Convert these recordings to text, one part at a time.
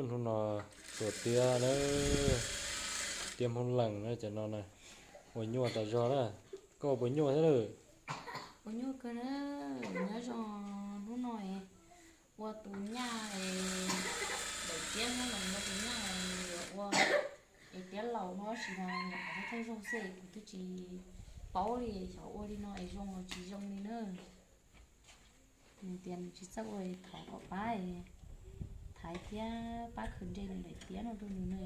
Hnub no txuas tiab na, tiab Hmoob Lees na cov no na, ua nyuaj tas zog na. Koj ua puas nyuaj thiab lawm? Ua nyuaj kawg na, nyob zoo hnub no ua tus nyaj, daim tiab Hmoob Lees ua tus nyaj yuav ua es tiab laus no tsis mas nyuam qhuav thawj zaug xwb kuv twb tsis paub li, xyov ua li no es zoo los tsis zoo li na. Nws tias nws tsis txawj ua, thov kom pab thaiv thiab pab khaws nres nws daim tiab no rau nws ne.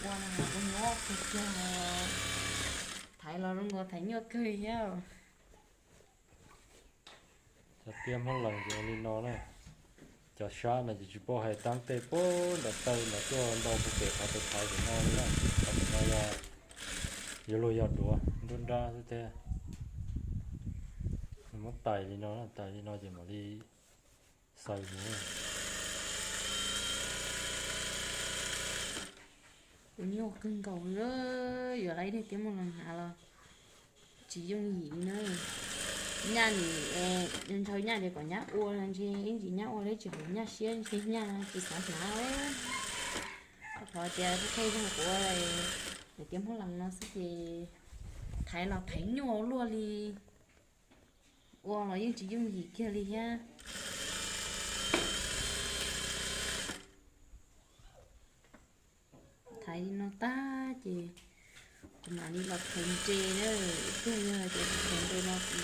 Ua no ua nyuaj kawg kiag, thaiv los zoo nkaus thaiv nyuaj kawg thiab. Cov tiab Hmoob Lees ces ua li no na. Cov sab no ces tsis paub hais, taab tej puag nram taw nrad tuaj ntau puag pem qhov tus thaiv pem no li na. Qhov pem no yog yuav luag yog duav nruab nrab xwb thiab. Muab tais li no, tais li no ces mam li xaws mus. Ua nyuaj kawg nkaus li, yuav laib daim tiab Hmoob Lees hnav los tsis yooj yim li na. Nyaj nim, ntshaw nyaj ces kom nyab ua ntshe ib ntsis nyab ua li tsis haum nyaj siab ntshe nyaj tsis xav hnav. Qhov tias peb thawj zaug kuv ua daim tiab Hmoob Lees no xwb ces thaiv los thaiv nyuaj luaj li, ua los yeej tsis yooj yim kiag li thiab. Thaiv li no tag ces kuv mam li los khaws nres na. Ib pliag yog tias kuv khaws nres no kuv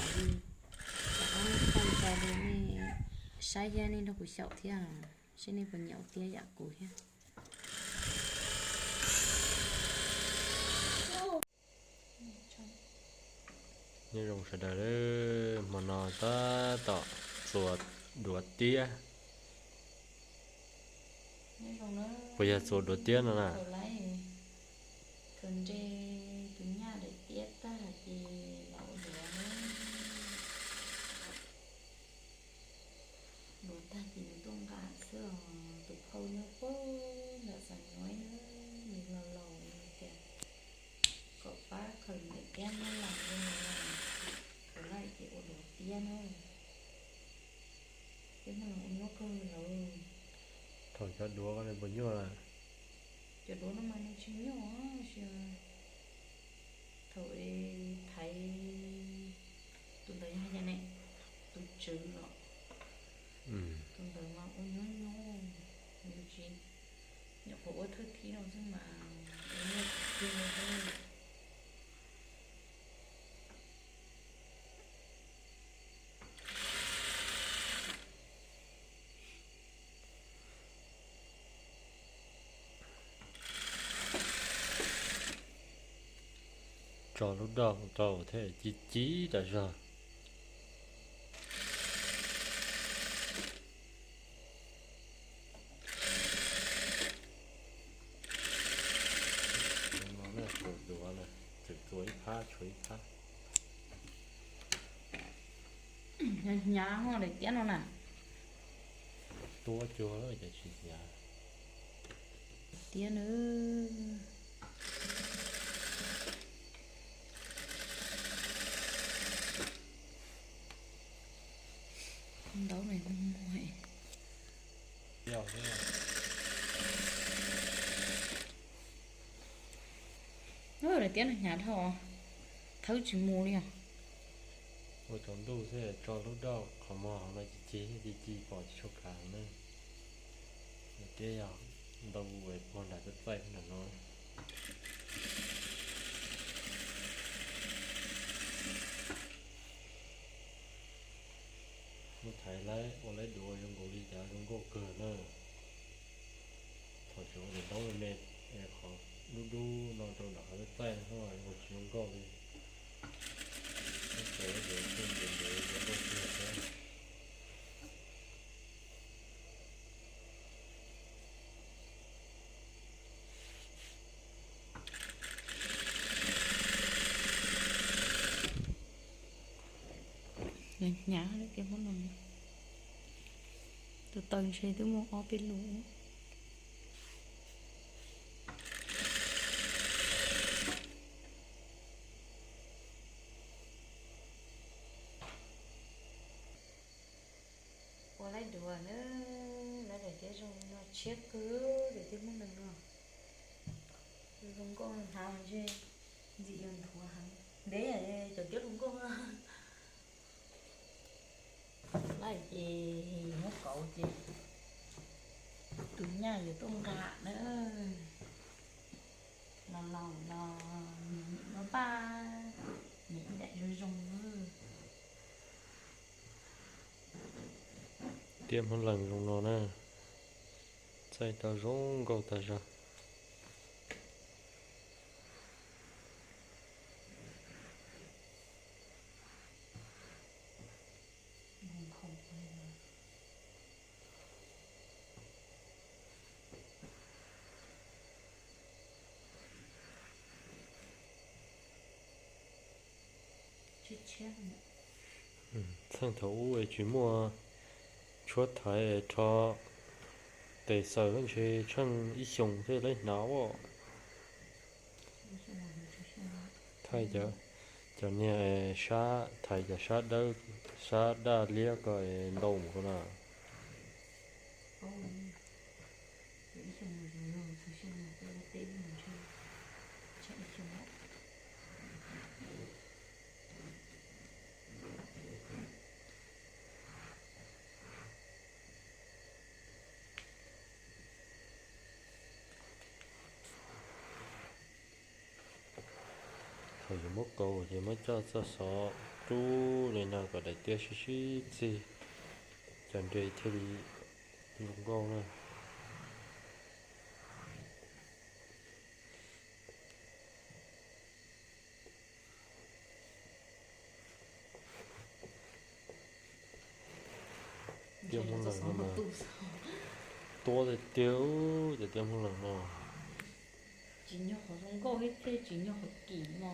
mam li rov qab muab thaij tso rau nej saib thiab nej nrog kuv xyaum thiab, seb nej puas nyiam ua tiab yam kuv thiab. Nyob zoo sawv daws, hmo no tab tom txuas duav tiab. Puas yog txuas duav tiab no na? Khaws nres tus nyaj daim tiab tag ces los ua duav na. Duav tag ces nws tuaj nqa xwb os. Tus phauj nyob puag nram Xas Nyuaj na, nws laus laus nws tias kom pab khaws daim tiab Hmoob Lees li no, khaws lawm ces ua duav tiab na. Tiab Hmoob Lees ua nyuaj kawg lawm. Thaum cov duav ko nws puas nyuaj lawm? Cov duav no mas nws tsis nyuaj, thaum thaiv tus ntawd yog ne, tus tswv los, tus ntawd mas ua nyuaj nyuaj, nws tsis, nyuam qhuav ua thawj thib no xwb mas ua nyuaj kawg li. Tso lub doj rau thiaj ci ci tas zog. Tus duav na, tseem txuas ib phab tshuav ib phab. Hnyav hos daim tiab no na. Tuab cuag lawm ces tsis hnyav. Tiab na. Ntaub na, daim tiab no hnyav dhau, thawb tsis mus li os. Ua tsaus ntuj xwb tso lub doj qhov muag hauv no ci ci ci ci pom tsis tshua kav na. Daim tiab yog ntau puag nram txaij txaij nram no. Muab thaiv laib ua laib duav zoo nkaus li cas zoo nkauj kawg na. Thaum tseem ua daim ntaub me me, qhov dub dub no rau nram qhov txaij txaij no ua tsis zoo nkauj li. Muab thaiv duav zoo nkauj kawg thiab. Hnyav, tus taw ntshe twb muaj ob peb lus. Ua laib duav na, laib daim tiab zoo li no Tshiab kawg, cov tiaj muab lees no zoo nkauj hnav ntshe ntxim yuav nthuav heev. Ntev cov tiaj zoo nkauj. Laij ces muab kauv ces tus nyaj yuav tuaj nqa na. Los los los, niam muab paj, niam ib daim zoo zoo. Tiaj muab lees zoo no na, txaij tau zoo nkauj tag zog. Txheej thaum ub es tsis muaj tshuab thaiv rho tes xaws ntshe tsheej ib xyoos thiaj li hnav os. Thaij cov niag sab, thaiv cov sab dawb, sab daj liab ko es ntau mus ko na. Thaum yuav muab kaus ces muab coj txoj xov rub li no kom daim tiaj sib sib txig, cov nres thiaj li zoo nkauj na. Tiaj muab lees no mas tuab tiag tiag, cov tiaj muab lees no. Tsis nyob qhov zoo nkauj thiab tsis nyob qhov kim no.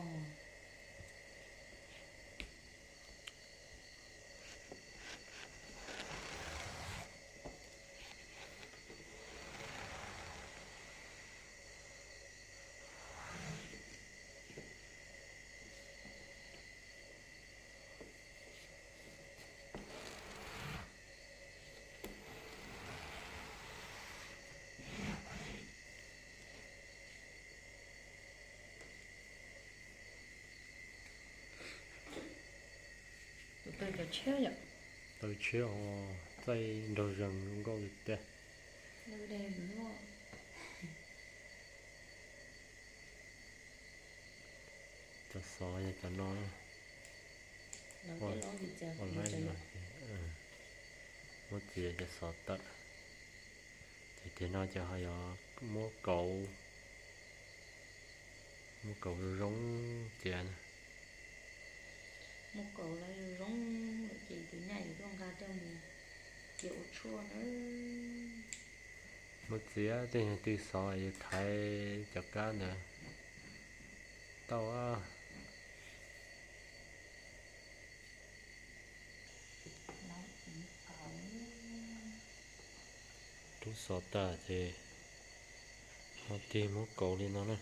Tus taw tshiab yom. Taw tshiab ho txaij nraug zees zoo nkauj li tiag. Cov xov yog cov no. Muab txiav cov xov tawm. Ces tiag no ces ho yog muab kauv, muab kauv zoo zoo txiav. Muab kauv lawv zoo zoo lawm ces tus nyaj yuav tuaj nqa coj mus txiav ua tshuaj na. Muab txiav tej niag tw xov yuav thaiv cov kab ntawd tau. Rub xov tas ces ho tig muab kauv li no na.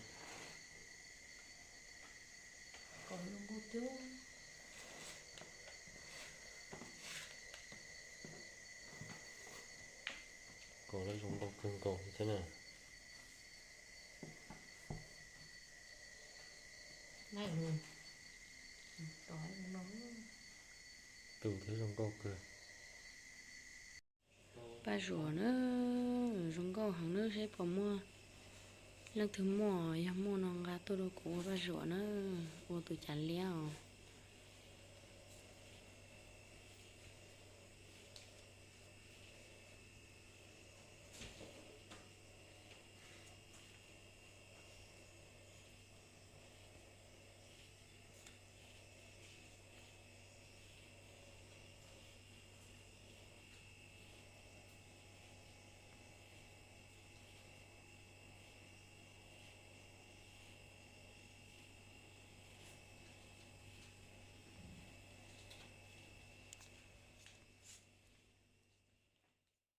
Kauv lawv zoo nkauj kawg nkaus thiab na. Tus thiab zoo nkauj kawg. Paj zuam na, zoo nkauj heev na, seb puas muaj leej twg muaj, yog muaj no nqa tuaj rau kuv ua paj zuam na, ua tus cav liab os.